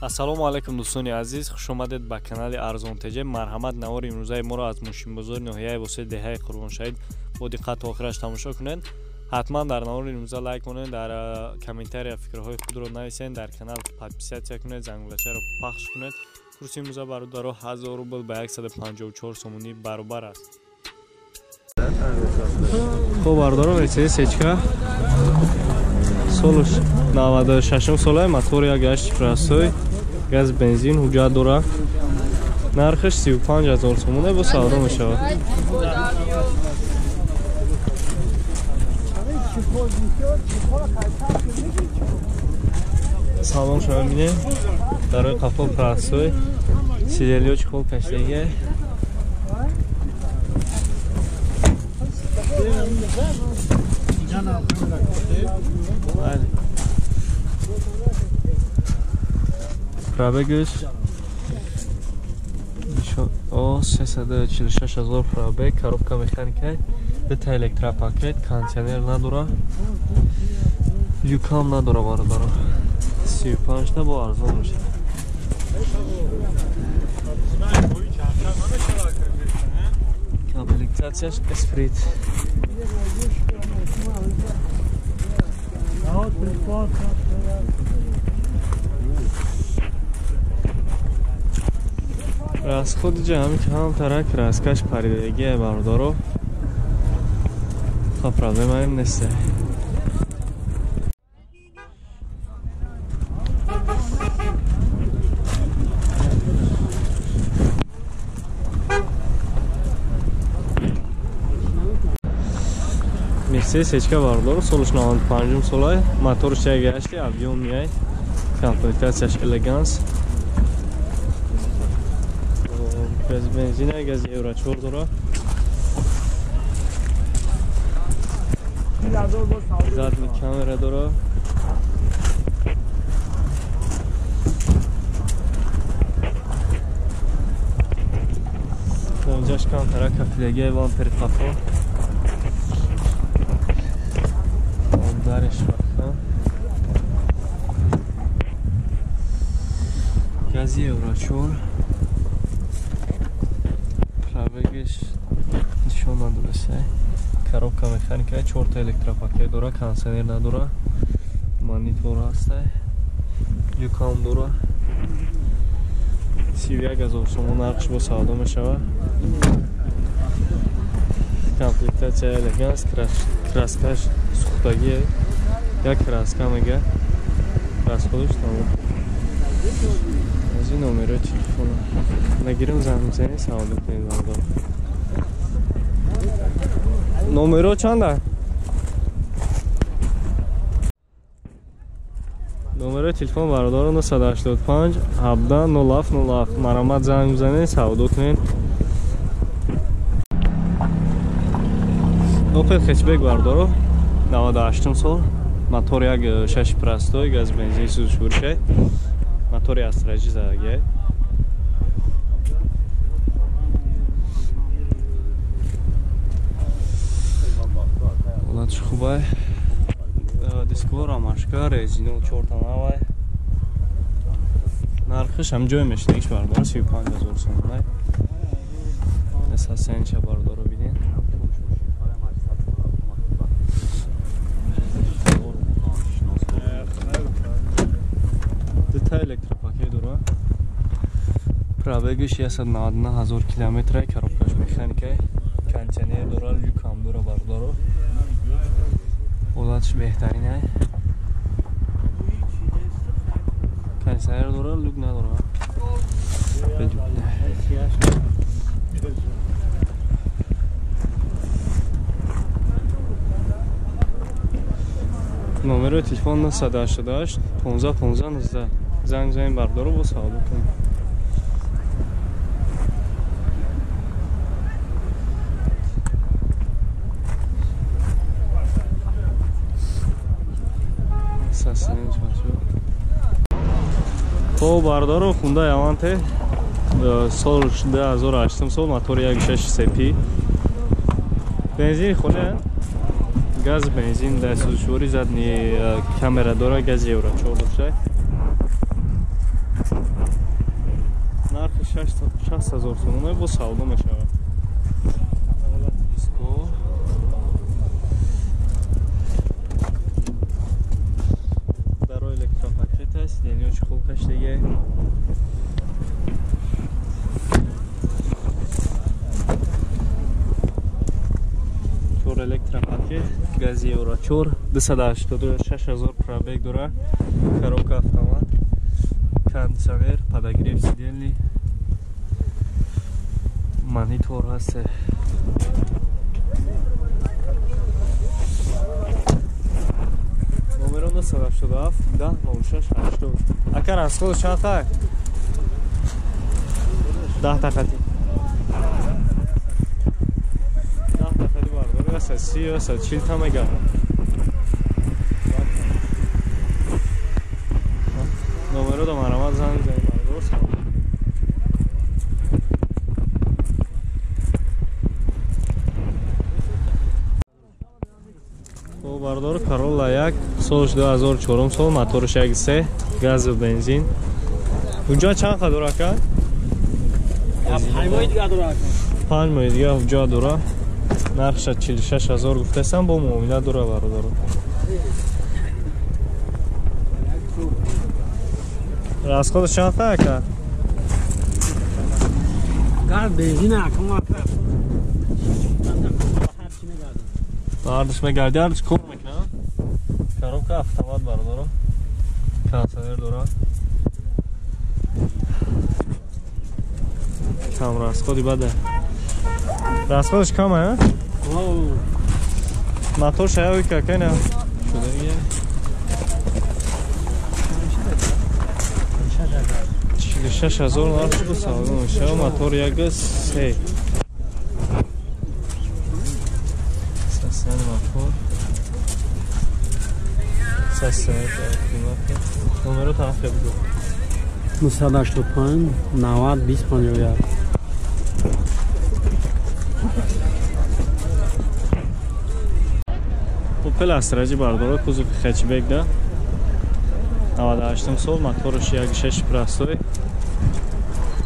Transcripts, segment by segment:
Ассалому алайкум дӯстони азиз, хуш омадед ба канали Арзон ТЖ. Марҳамат, навори имрӯзаи моро аз мошинбозори ноҳияи Восеъ, деҳаи Қурбоншаҳид бо диққат то охираш тамошо кунед. Ҳатман дар навори имрӯза лайк кунед, дар комментария фикрҳои худро нависед, дар канал подписатсия кунед, зангулачаро пахш кунед. Курси имрӯза бародаро 1000 рубл ба 154 сомонӣ баробар аст. Хоб бародаро, Мерседес Ечка солш 96 солаи, мотор 1.8 простой, газ бензин, ҳуҷҷат дора. Нархаш 35 000 сомоне, бо савдо мешавад. Салон шумо бинед, дарои қафо простой, сидельё чехол кашидагия. Пробегаш 346 ҳазор пробег, коробка механика, дута электропакет, кондиционер надора, люкам надора бародаро. 35 та бо арзон мешавад. Комплектатсияш Эсприт. Расходи ҷамъи ҳам тарак краскаш паридагия бародаро. Ха, проблемаем нест. Мерседес Ечка бародаро, солш 95 солай, моторш 1.8, объем мияй, комплектатсияш Элеганс. Газ бензина, газ Евро 4 дора. Задний камера дора. Инҷаш камтара кафидагия, бампери қафо. Дариш вақта. Гази Евро 4. Пробегиш нишон надораса. Коробка механика, чорта электропакет дора, кондиционер надора, монитор ҳаста, люкам дора. 31 000 сомон нархш бо савдо мешавад. Комплектатсия Элеганс, краскаш сухтагие, як краска мега, расходаш тамом. Аз ин номерои телефона нагирем, занг мезанем, савдо кунед бародаро. Номеро чанда? Номерои телефон бародаро 985 17 07 07. Марҳамат, занг бизанед, савдо кунед. Опел хэтчбек бародаро, 98 сол, мотор 1.6 простой, газ бензин, сӯзишворишай, мотори Астраҷи задагиай. Ҳолатш хубай, дискҳо рамашка, резино чорта навай. Нархиш ҳам ҷой мешинагиш бародаро 35 000 сомонай. Эсасенча бародаро бинед. Дута электропакет дора. Пробегиш 199 ҳазор километрай, коробкаш механикай, кондиционер дора, люкам дора бародаро. Ҳолатш беҳтаринай. Кондиционер дора, люк надора. Бе люк. Номерои телефон 988 15 15 19. Занг занем бародаро, бо савдо кунем. Хоб бародаро, Хундай Аванте сол 2008 сол, мотори 1.6 CP, бензини холе, газ бензин, дар сӯзишворӣ, задний камера дора, газ Евро 4 дошта. 60 ҳазор сомон бо савдо мешавад. Ҳолати диско. Дарои электропакет аст, сиденьёч хуб кашидаги. Чор электропакет, гази Евро 4, 286 ҳазор пробег дора, коробка автомат, кондиционер, подогрев сидельный, монитор ҳаст. Номеро 987 10 06 80. Ака расход чанд қа? 10 тақати. 10 тақати бардори 130 140 та мегардад. Номеро да марамат занг бизанед бардор салом. Бардор Corolla 1 солш 2004 сол, моторш 1.3, газу бензин. Ҳуҷҷат чанд қа дора ака? 5 моҳи дига дора ака. 5 моҳи дига ҳуҷҷат дора. Нархша 46 ҳазор гуфтасам, бо муомила дора бародаро. Расходаш чанд қа ака? Газ бензин ака ма. Ардиш мегарди, ардиш кор мекунад. Коробка автомат бародаро. Кондиционер дора. Кам расходи баде. Расходаш кам а? Мотор шаяви какай на? Шудагия. 46 ҳазор нарх шуд савдо мешавад. Мотор 1.3. Мотор. Номеро тараф бигӯ. 985 90 20 51. Opel Astra бардора кузови хэтчбек да 98 сол, мотораш 1.6 простой,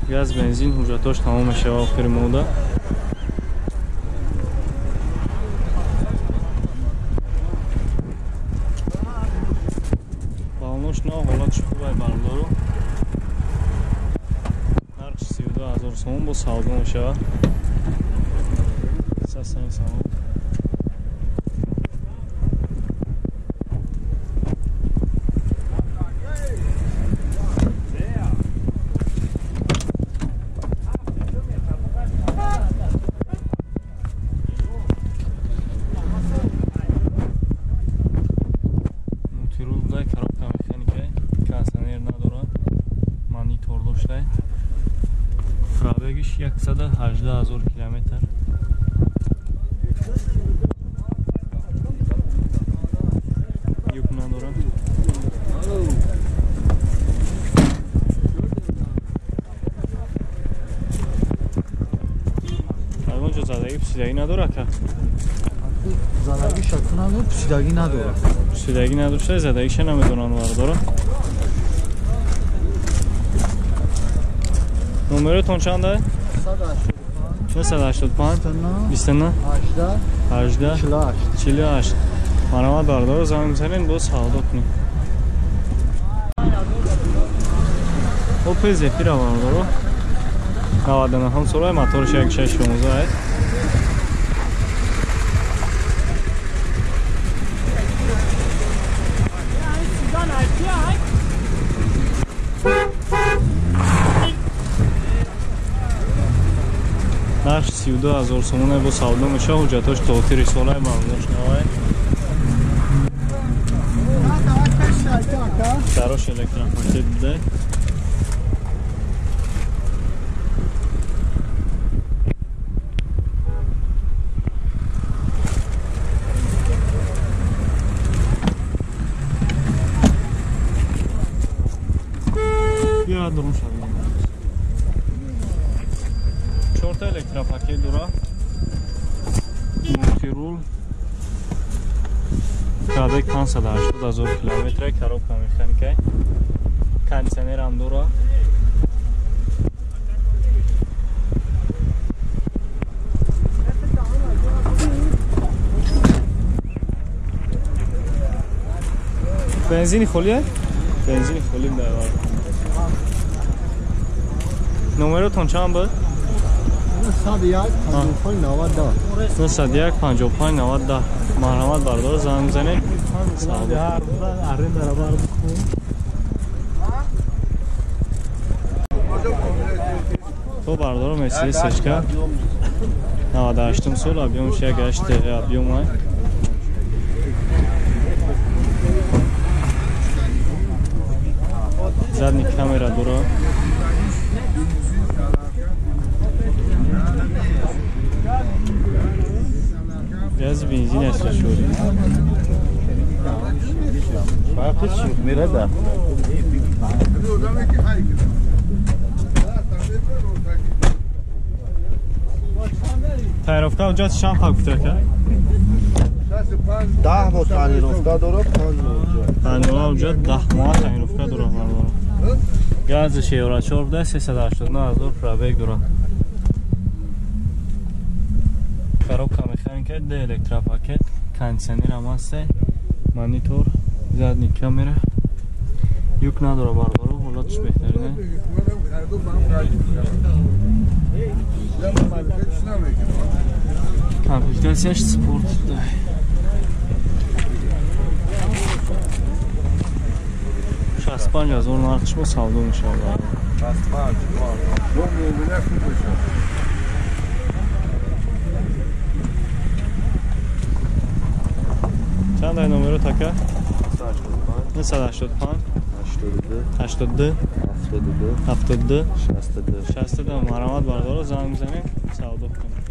газ бензин, ҳуҷҷатош тамом мешавад охири моҳда. Балонош нав, ҳолатш хубай бардору. Нархш 32 ҳазор сомон бо савдо мешавад. Сасани салом. Коробка механика, кондиционер надорад, монитор дошта, пробегиш 118 ҳазор километр. Юк надорад. Ягон ҷо задагӣ пусидагӣ надорад ака? Задагӣ шакку надорад, пусидагӣ надорад. Пусидагӣ надошта, задагиша намедонанд бардора. Номеротон чанда? 985 29 18 48. Марҳамат бардоро занг бизанед, боз савдо кунед. Opel Zafira бардоро 99 сола, моторш 1.6 16. Нарх 32 ҳазор сомон бо савдо мешавад. Ҳуҷҷатош то охири солаи маълумотш навай. Дарош электропакет буда. Бیا дурун шавед. Чорта электропакет дора. Мультирул. Пробег 580 ҳазор километр, коробка механика. Кондиционер ҳам дора. Бензини холие? Бензини холи буда. Номеротон чанд буд? 901 55 90. 901 55 90. Марҳамат бардор, занг бизанед. То бардор Мерседес сечка 98 сол объем 6 объем ай. Задний камера дора. Газ бензин аст шури. Тайровка уҷа чанд пак гуфта ка? 10 моҳ тайровка дора, 5 моҳ. 5 моҳ уҷа 10 моҳ тайровка дора бардора. Гази евро 4 буда 389 000 пробег дора. Коробка механика, д электропакет, кондиционер ҳам ҳаст, монитор, задний камера. Юк надора бародаро, ҳолатш беҳтарине. Комплектацияш спорт. Шаст панҷ ҳазор нархш бо савдо мешавад. Чанд ай номеро така? 985 82 72 62 62. Марҳамат бардоро, занг бизанем, савдо кунем.